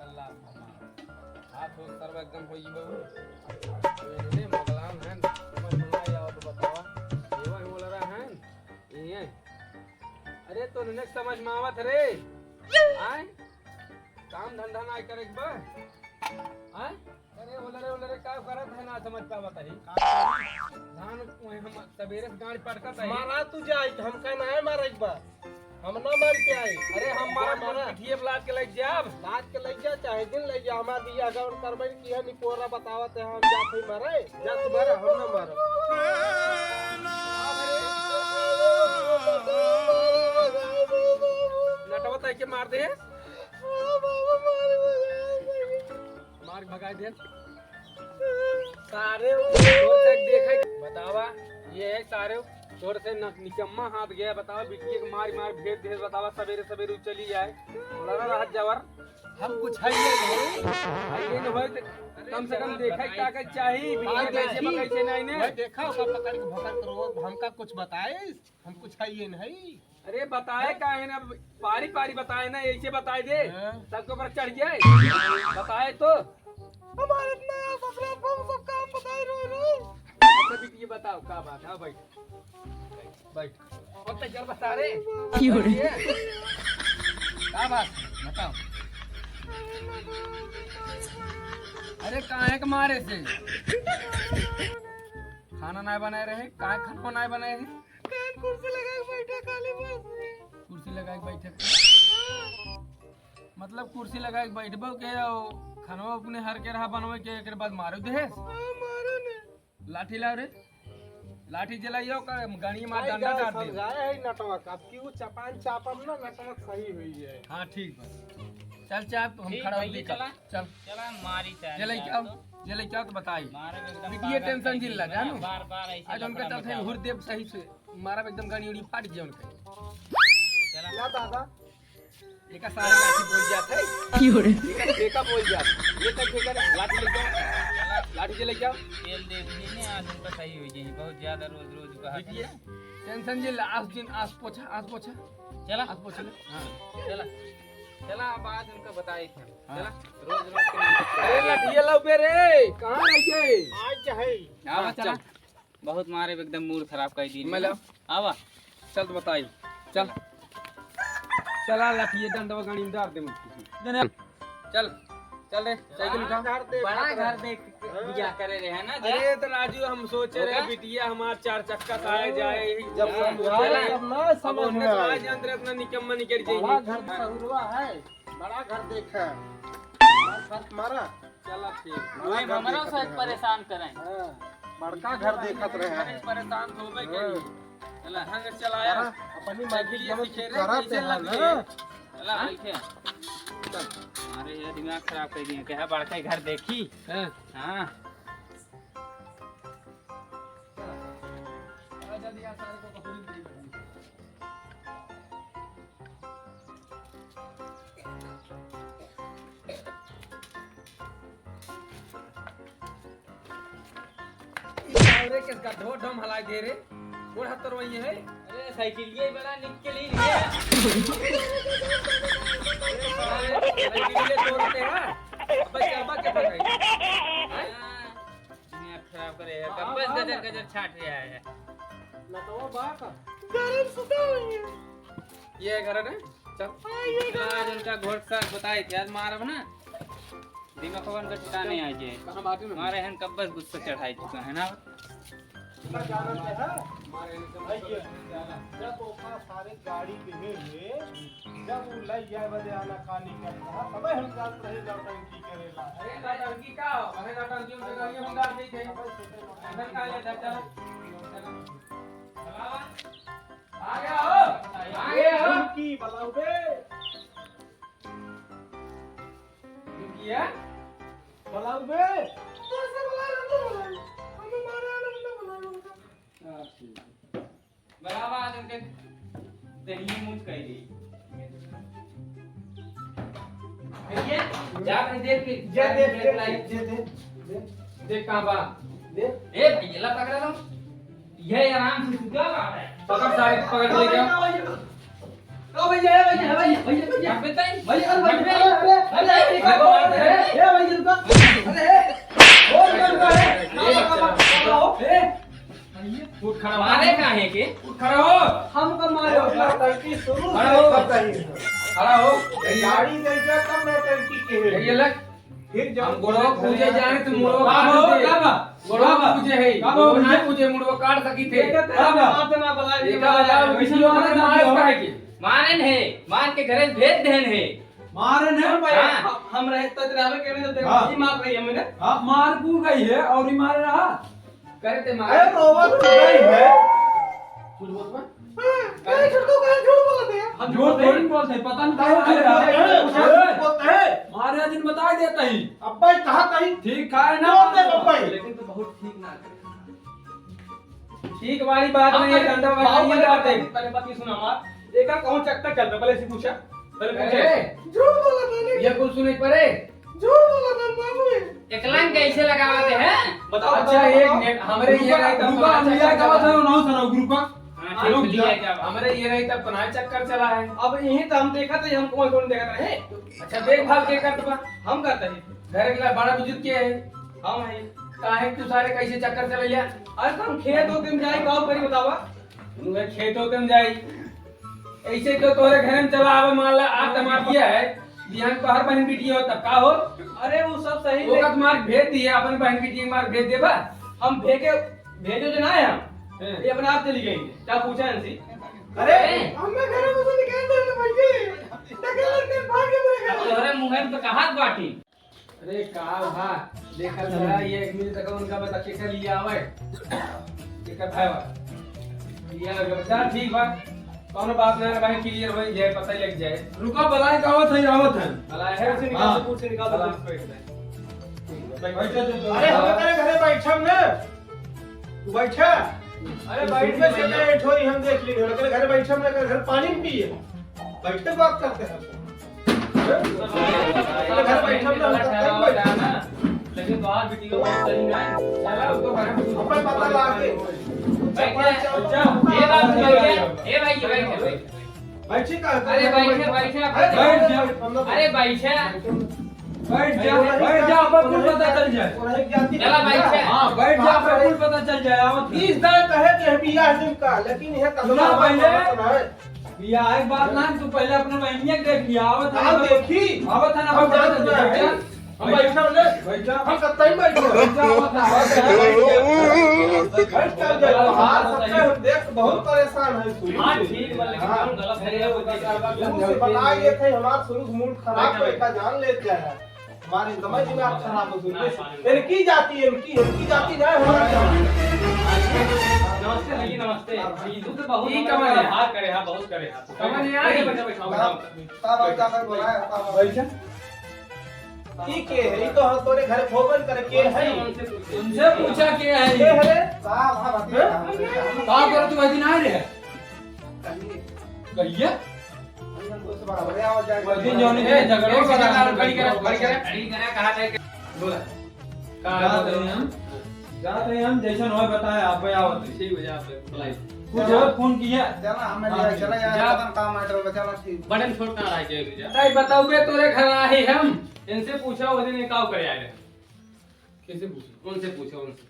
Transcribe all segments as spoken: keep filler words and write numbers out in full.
अल्लाह। हाथ होत सरवा एकदम होई बहू। इन्हें मगलाम हैं, समझ में ना आवा तो बतावा। सेवा ही बोल रहा है, ये। अरे तो इन्हें समझ में आवत रे। आय? काम धंधा ना करे के बा। आय? अरे ओलरे, ओलरे का करत है ना समझ पावत है। धान वही हम सबेरे से गाड़ी पटकत है। मारा तू जाई, हमका ना है मारे के बा। हम ना मार के आई। अरे हम मारा, मारा। पिठिए पे लाद के लग जाब। लाद के लग जा, चाहे दिन लग जा, हमार बियाह गवन करबे किया निपोरा बतावत है, हम जात ही मारे। जा तू मारा, हम ना मारो। नटवा तय के मार दे। मार भगाई दे। सारे वो तोर से देखे, बतावा, ये है सारे तोर से न-, निकम्मा हाथ गया, बतावा, बिटिया के मार, मार भेज दे, बतावा, सवेरे, सवेरे उ चली जाए, लड़ा रहत जावर। हम कुछ है ये नहीं। है ये नहीं होए तो कम से कम देखे का के चाही, बिटिया हाँ, कैसे देखी। बा, कैसे नहीं ने। भाई देखा, ओका पकड़ के भोकर करो, हमका कुछ बताए, हम कुछ है ये नहीं। अरे बताए का है ना, पारी पारी बताए ना, ऐसे बताए दे, हाँ। सबके ऊपर चढ़ जाए, बताए तो। हमारे इतना ससुरा बम सब काम बताए रो रो। अच्छा बिटिया बताओ का बात है, बैठ, बैठ। और तो जर बता रे। क्यों रे? का बात? बताओ। अरे काहे के मारे से? खाना ना बनाए रहे, काहे खाना ना बनाए रहे? कान कुर्सी लगा के बैठा खाली बस। कुर्सी लगा के बैठे। मतलब कुर्सी लगा के बैठबो के, खानवा अपने हर के रहा बनवे के, एकरे बाद मारो देहेस। हाँ, मारो ने। लाठी लाओ रे। लाठी जलाइयो का गणी मार भाई, डंडा गाय डाल दे। समझाए है नटवा का, अब की वो चपान चापम ना नटवा सही हुई है। हाँ, ठीक बा। चल, चल, हम ठीक, खड़ा भाई, होके चला। चल। चला, मारी चाहे जले जाए क्या? तो। जले क्या तो बताई। मारे में एकदम बिटिया पागल टेंशन कर जिन दी, ला, बड़ा जानू। बार बार ऐसे आज उनका लफड़ा चलते हैं मचावा। हुरदेव सही से मारा एकदम गणी उड़ी फाट गया उनका। चला। या दादा। एका सारे लाठी बोल जात है। क्यों रे? एका ठेका बोल जात। ये तक ठेका रे, लाठी लेके आओ। लाठी से लेके आओ। तेल दे दीजिए ने, आज उनका सही हो जाए। बहुत ज्यादा रोज रोज का बिटिया, टेंशन जिन ला, आस जिन, आस पोछा, आस पोछा। चला। आस पोछा ले। हाँ। चला। चला, अब आज उनका बताए थे। हाँ। चला, रोज रोज के नाटक अरे लठिया लाओ बे रे, कहाँ रह गए? आज है। हाँ, हाँ, चला। चल। बहुत मारे एकदम मूड खराब कर दी। मैं लाओ। आवा। चल तो बताई। चल। चला लठिया डंडवा गाड़ी में डाल दे मुझको। चल। चल रे, साइकिल उठा। बड़ा घर देख बियाह करे रहे हैं ना, जा। अरे तो राजू, हम सोचे रहे बिटिया हमार चार चक्का से आए जाए, जब हाँ, समझाए चला। तब ना अब समझ उनने में तो आए। आज अंदर अपना निकम्मा निकल बड़ा जाएगी। घर सहुरवा है, बड़ा घर देखा। मार खर्च मारा। चला ठीक। बड़ा वही घर हमरा देखत से रहे। परेशान करें। हाँ, बड़का घर देखत रहे हैं। परेशान होबे के हाँ। लिए। चला, हंग चलाया। करा, अपनी मर्जी साइकिलिया जवन सीखे रे, करा कैसे ते लग हाल, गए? हाँ। चला, हाँ? बैठे। चल। अरे, ये दिमाग खराब कर दिए। कहा बड़का घर देखी? हाँ। हाँ। आ, जल्दी आ, सारे को पकड़ ले। अरे किस गड्ढो डम हलाई दे रे। कौन हाथ तरवाई है? अरे साइकिल ये बड़ा निकल ही नहीं है। अरे साइकिल ये तोड़ते हैं। अबे क्या बात क्या कर रही है? हैं? दुनिया खराब करे है। हाँ, कब बस हाँ, गजर हाँ। गजर छाट रहा है। लतवा बा का? गरम सुता हुई है। ये घर है ना? चल। हाँ, ये घर आज है। उनका घोट सा बताए थे, आज मारब ना। दिमाग पवन का ठिकाने आ जाए। कहाँ बात है ना? मारे हैं कब बस गुस्सा चढ़ाई चुका है ना। इतना जाना क्या है? मारे हैं कब भाई, ये जब ओका सारे गाड़ी के हुए, जब वो लग जाए बदे आना कानी करता है, तबे हम जात रहे नौटंकी करेला। अरे नौटंकी का हो? अरे नौटंकी उनके गाड़ी में हम डाल देते हैं। ऐसा का ले जाता है? चलावा। आ गया हो? आ गया हो? की बलाऊ बे? रुकिए। बलाऊ बे? कैसे बला रहे हो? हमें मारे वाले बंदे बला रहे हो। हाँ, ठीक है। बलावा आज उनके दहिये मुंह कह दी। भैया, जा भाई देख के, जा देख, देख, देख, लाई। देख, देख, देख। देख कहाँ बा? देख। ए भैया, ला पकड़ लो। ये आराम से सुता बाटे। पकड़ सारे, पकड़ ले जाओ। ओ भैया, ए भैया, ए भैया, भैया, भैया। अबे तई। भैया, अरे भैया, अबे तई। अरे, अरे, अरे, अरे, ए भैया, रुको। अरे, ए, ओ भैया, रुको, ए। ए, रुको, रुको, ए। उठ खड़ा हो। मारे काहे के? उठ खड़ा हो। हमका मारो। नौटंकी शुरू से खड़ा हो। खड़ा हो। गाड़ी दे दे तब नौटंकी के। ये लग। फिर जब हम गोड़वा पूजे जाए तो मुड़वा काट दे। का बा? गोड़वा पूजे है। का बा? गोड़वा ना पूजे, मुड़वा काट सकी थे। का बा? बात ना बता, ये का बता? वीडियो में मार काहे के? मारन है, मार के घरे भेज देन है। मारन है? भाई, हाँ। हम, हम रहे तो तेरे आवे के नहीं, तो तेरे हाँ। ही मार रही है मैंने। हाँ, मार कूद गई है और ही मार रहा। करे ते मार। अरे, रोवा तो नहीं है। कुछ बोल बा? हाँ, अरे, छोटको काहे झूठ बोलत है? हम झूठ थोड़ी बोलते हैं, पता नहीं हाँ, क्या होता है। झूठ बोलते हैं। मारे दिन बता देता ही। अब्बा ही कहा था ही। ठीक है ना? बोलते हैं अब्बा ही। लेकिन तू बहुत ठीक ना करे। ठीक वाली बात हाँ, नहीं है, पहले गंदा बात बाबू, नहीं पहले बात बात है। है, पहले बात ये सुना हमार। एका कौन चक्कर चल रहा, पहले से पूछा। पहले पूछे। अरे, झूठ बोला था नहीं। ये कुछ सुने पड़े? झूठ बोला था बाबू। एकलन कैसे लगावत है? बताओ, अच्छा, बताओ, एक बताओ। मिनट, हमरे ये रुका, रही तब रुका, पता हम लिया चक्कर क्या बात चला। है, ना सुनाओ, रुका। हाँ, रुक ठीक जा। लिया क्या बात? हमरे ये रही तब पनाह चक्कर चला है। अब यही तो हम देखा था, हम कौन कौन देखा था, हैं? अच्छा, देखभाल के करत बा? हम करते हैं। घर के बड़ा बुजुर्ग के है? हम है। काहे तू सारे कैसे चक्कर चले लिया? अरे, तो हम खेत होते में जाए, गाँव करी बतावा। उन्हें खेत होते में जाई। ऐसे तो तोरे घर में चला आवे, मान ला, आ तमार दिया है, बिहान तोहर बहन बिटिया हो, तब का हो? अरे, वो सब सही वो है। का तुम्हार भेज दिए, अपन बहन बिटिया के मार भेज देबा? हम भेजे, भेजो जो ना है हम। हैं। ये अपने आप चली गई। क्या पूछा इनसे? अरे, हैं? हमें घर में से निकाल दे, तो भाई जी, ढकेल के भाग गए मेरे घर। अब तोहरे मुँह में तो कहा बाटी। अरे का भा, देखा जरा ये एक मिनट तक उनका बता के कर लिया आवे। ये कर भाई बा। लिया आवे, बता ठीक बा। कौनो बात ना भाई, क्लियर हो जाए, पता लग जाए। रुका, बलाए का आवत है, आवत है। बलाए है? कुर्सी निकाल दो, हाँ। कुर्सी निकाल दो, बलाए। कुर्सी बैठ जाए। ठीक बा। बैठा जो तो। अरे, हम तेरे घरे बैठम ना। तू बैठा। अरे, बैठ में से बैठ होई, हम देख ली। तेरे घरे बैठम ना, घर पानी पिए। बैठ के बात करते हैं। घर बैठा ना, हम तब बैठ। लेकिन बाहर वीडियो में सही ना है। चला, उसको बाहर हमें पता लागे। बैठ जा, बैठ जा। ए बाबू, बैठ जा। ए भाई, बैठ जा, बैठ जा। बैठ जा। अरे, बैठ जा, बैठ जा। अरे, बैठ जा। अरे, बैठ जा। बैठ जा, बैठ जा, आपका कुल पता चल जाए। चला, बैठ जा। हाँ, बैठ जा, आपका कुल पता चल जाए। आवत इस तरह कहे कि हम बियाह दिन का, लेकिन यह सुना पहले। बियाह एक बात ना, तू पहले अपने बहनिया के देख लिया, आवत है हाँ, ना। देखी। आवत है ना, हम आवत है ना, जानत बैठ जा। हम बैठा ना। बैठ जा। हम कतई बैठ जा। बैठ जा, आवत है, आवत है। बैठ जा, बैठ जा। हाँ, सच्चा हम देख के बहुत परेशान है, सुनी। हाँ, ठीक बा, लेकिन हाँ। हम गलत है, ये वो कैसे बात तुमसे समझाओ? बता ये थे, हमार शुरू से मूड खराब बैठा, बैठा जान लेते हैं। हमारे एकदम ही दिमाग खराब हो गई। इनकी जाति, इनकी, इनकी जाति ना है, हमारी जाति। नमस्ते भैया, नमस्ते। ई तू तो बहुत ई हमारा कमल है। आभार करे हा, बहुत करे हा। कमल है, आई। बैठा, बैठा, बैठा। तब, तब, तब बोला है, तब। बैठा। ई के है? ई तो हम तोरे घर फोन करे, के है? उनसे पूछा। उनसे पूछा के है? के है रे? का भाव है? का करो तू अभी ना रे? कहिए। कहिए? दिन जौनी ए, झगड़ो एक सेकंड, करा। खड़ी करा, खड़ी करा, खड़ी करा, कहा जाए के? बोला। का जात बात है? रहे हम, जात रहे हम, जैसन होए बताए, आप पे आवत है। ठीक हो जा, आप पे बुलाई। कुछ चला। और फोन किया? चला, हमें हाँ, ले, चला यार, जा। खत्म काम है, चलो, चला, ठीक। बड़न छोट ना रह जाए, जा। ताई बताओ बे, तोरे घर आए हम, इनसे पूछा, वो दिन ये का करे आए रहे? कैसे पूछे? उनसे पूछो, उनसे।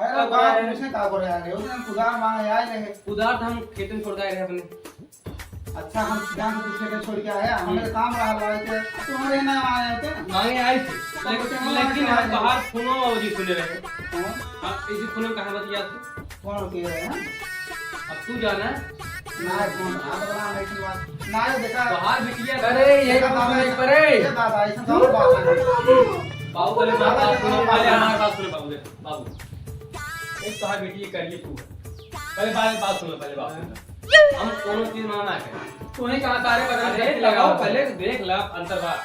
अरे, अब बाप आए। मुझसे का करे आ रहे हो? हम उधार मांगे आए रहे। उधार तो हम खेत में छोड़ के आए रहे अपने। अच्छा, हम जान के खेत में छोड़ के आए, हमें हम्म। काम रहा लाए थे, तो हमारे यहाँ आए थे। मांगे आए थे, तो लेकिन, उसे हम लेकिन मांगे हम आए। बाहर फोनो और जी सुने रहे। कौन? हाँ, इसी फोन में कहा बतिया तू। कौन के रहे हैं? अब तू जाना। ना, कौन? आप बता, नहीं सुनवा। ना, ये देखा। बाहर बिटिया अरे, ये देखा, कौन बाबा, है पर है? ये बाबा, ऐसा कौन बात है? बाबू, पहले बात, बात सुनो, पहले हमारी बात सुनो, बाबू। बाबू, एक तो है बेटी, ये करिए तू। पहले बात, बात सुनो, पहले बात सुनो। हम कोनो चीज मना ना करें। तूने कहा सारे बदल अरे, देख लगाओ, लगाओ। पहले देख ला, अंतर बात।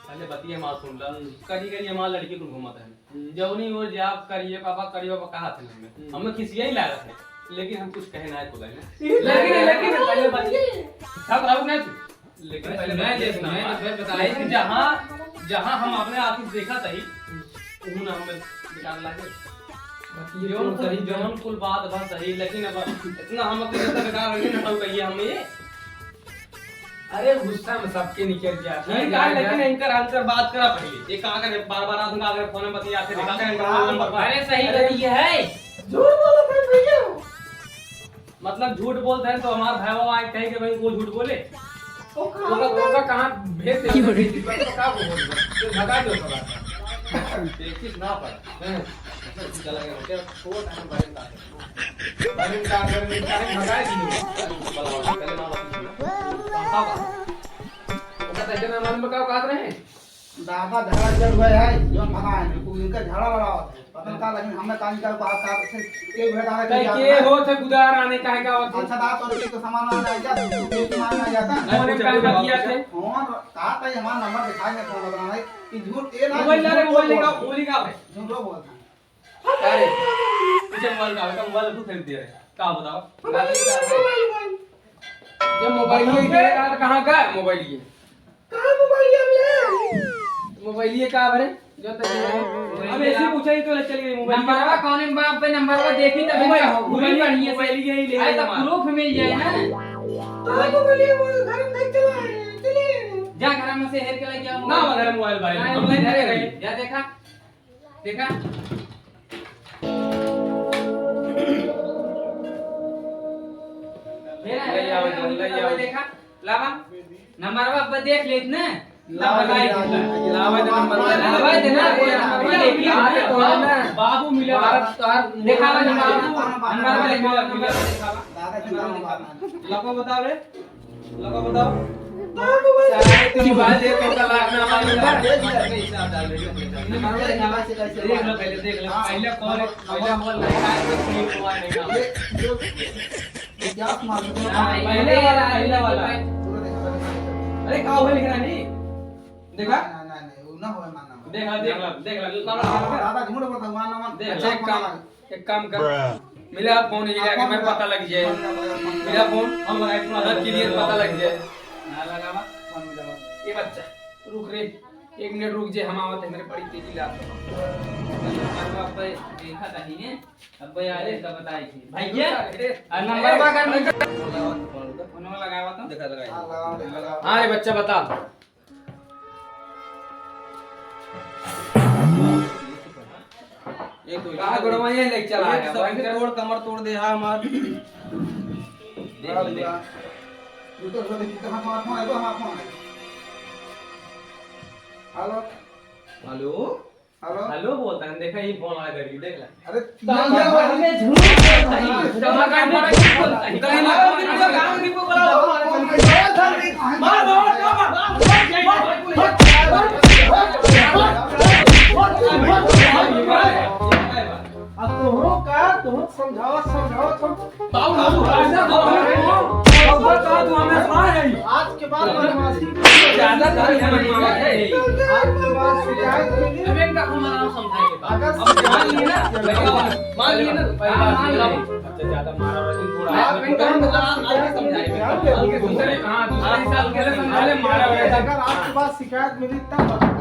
पहले बतिया हमार सुन ला। हम्म। करी, करी हमार लड़की को घूमत है। हम्म। जौनी वो जाब करिए पापा, करिए पापा कहा थे हमें। हम्म। हमें खिसिया ही लागत है। लेकिन हम कुछ कहे ना है खुदा ने। लेकिन, लेकिन पहले बतिया। सब रहू ना तू। लेकिन अरे पहले सुनाए बतिया दे, सुना। सुनाए दे, फिर बताए। लेकिन जहाँ, जहाँ हम अपने आप को देखा सही, उहू ना हमें बेकार लागे। बाकी ये जौन तो कुल, सही जौन कुल बात बा सही, लेकिन अब इतना हम अपने इतना बेकार हो गए ना, तो कहिए हमें ये। अरे गुस्सा में सबके निकल जाता है। ठीक है, लेकिन इनकर हमसे बात करा पहले। ये कहाँ का बार-बार आदमी का अगर फोन में बतियाते, देखा कर इनका फोन नंबर पर। अरे सही अरे, बतिया है। झूठ बोलत है भैया। मतलब झूठ बोलते हैं तो हमार भाई बाबा आए कहे कि भाई वो झूठ बोले। ओका, ओका कहाँ भेज दे? का बोल? तो भगा दो ओका। देखिस ना पर। हैं? चला गया। क्या छोट है, बड़े का है। बड़े का, बड़े का है, भगा दियो। ओका तो इतना मन में का बात रहे? दादा झगड़ा जब हुआ है, जौन भगा है, बिल्कुल इनका झगड़ा लड़ावत है। पता नहीं का, लेकिन हमने कान का बात का, से, के हुए दादा कहीं के के जाता है। हो थे गुदार आने का है का होत है? अच्छा, दादा, तो एक सामान वाला आ गया, तू, तू, तू सामान आ जाता है। नहीं, मोने कुछ काम अभी किया थे। फोन, कहा था, ये हमारा नंबर दिखा के फोन लगाना है, कि झूठ, ये ना, मोबाइल ला रे, झूठ मोबाइल बोल निकाल, रहा है। मोबाइल निकाल भाई। झूठ बोल रहा है। अरे, पीछे मोबाइल का, बेटा, मोबाइल तू फेंक दिया है। का बताओ? मोबाइल, मोबाइल, मोबाइल। जब मोबाइल ही दे रहा था, कहाँ का है मोबाइल ये? कहाँ मोबाइल ये अभी है? मोबाइल ये का भरे? जो तक ये है। अब ऐसे पूछा ही तो ले चल गई मोबाइल। नंबरवा कौन है बाप पे? नंबरवा देखी तब मोबाइल, इनका हो, मोबाइल, बढ़िया से। मोबाइल ये ही ले अरे तो हमारा। प्रूफ मिल जाए ना। कहाँ मोबाइल ये? वो घर में नहीं चला है, चलिए। जा घर में से हेर के लेके आओ ना, मोबाइल। घर मोबाइल भाई। हाँ, हम मोबाइल नहीं घर धरे गए। जा देखा। देखा? ले आओ, ले आओ। देखा? लावा। नंबरवा अब देख लेत ना। लावा, लावा, लावा, लावा। लावा दे नंबरवा। लावा दे ना, कोई नंबरवा देखिए। अरे, कौन है ना? बाबू मिला। बाबू, देखा वाला बाबू, नंबरवा देखा, नंबरवा देखा। दादा के नाम बाबू। लको बताओ रे। लगा बताओ। सारे तीन बार दे तो तलाक ना मांगे। देख लो पहले, देख लो। पहले कॉल, पहले कॉल लगा है, तो सही हुआ नहीं था। ये, ये, ये क्या मालूम है? हाँ, पहले वाला, पहले वाला। अरे, का हुआ लिख रहा नहीं? देखा? नहीं, नहीं, नहीं, वो ना हुआ मानना। देखा, देख लो, देख लो। दादा झूठ बोलता, मानना मान। देख लो। अच्छा, एक काम, एक काम कर, मिला फोन, ये जाके मैं पता लग जाए। मिला फोन, हम लगाए, पूरा क्लियर पता लग जाए। ना लगावा। ये बच्चा, रुक रे, एक मिनट रुक जे, हम आवत है, मेरे बड़ी तेजी लाग। अब देखा था नहीं है, अब यार इसका बताई थी। भैया, अरे, आ नंबर बा कर, फोन लगावा तो। देखा, लगाई। हाँ रे बच्चा, बता। एक तो कहाँ गोड़वा ये ले चला एक है, सबके भाई? तोड़, कमर तोड़ दे, हाँ, हमार। देख ले। तू तो बोले कि कहाँ, कहाँ फोन है, तो हमारा फोन है। हेलो। हेलो। हेलो। हेलो बोलता है, देखा ये फोन आ गई, देख ले। अरे, तो हम घर में झूठ बोलता है, तो हम घर में झूठ बोलता है। कहीं ना कहीं पूरा गांव भी को बुलाओ। मार, मार, मार, मार। अब तोहरो का, तोहरो समझावत, समझावत हम बाबू, बाबू, ऐसा तो हमें, बाबू, बाबू, तू हमें सुना है। आज के बाद बदमाशी ज्यादा कर समझ में आवे। आज के बाद शिकायत मिली। अबे इनका हम आराम समझाएंगे। अगर अब मान लिए ना, मान लिए ना, हाँ, मान लिए। अच्छा, ज्यादा मारा वाला नहीं, थोड़ा आप इनका हम आराम, आराम समझाएंगे। हाँ, दूसरे, हाँ, दूसरे साल के लिए समझा ले, मारा वाला। अगर आज के बाद शिकायत मिली तब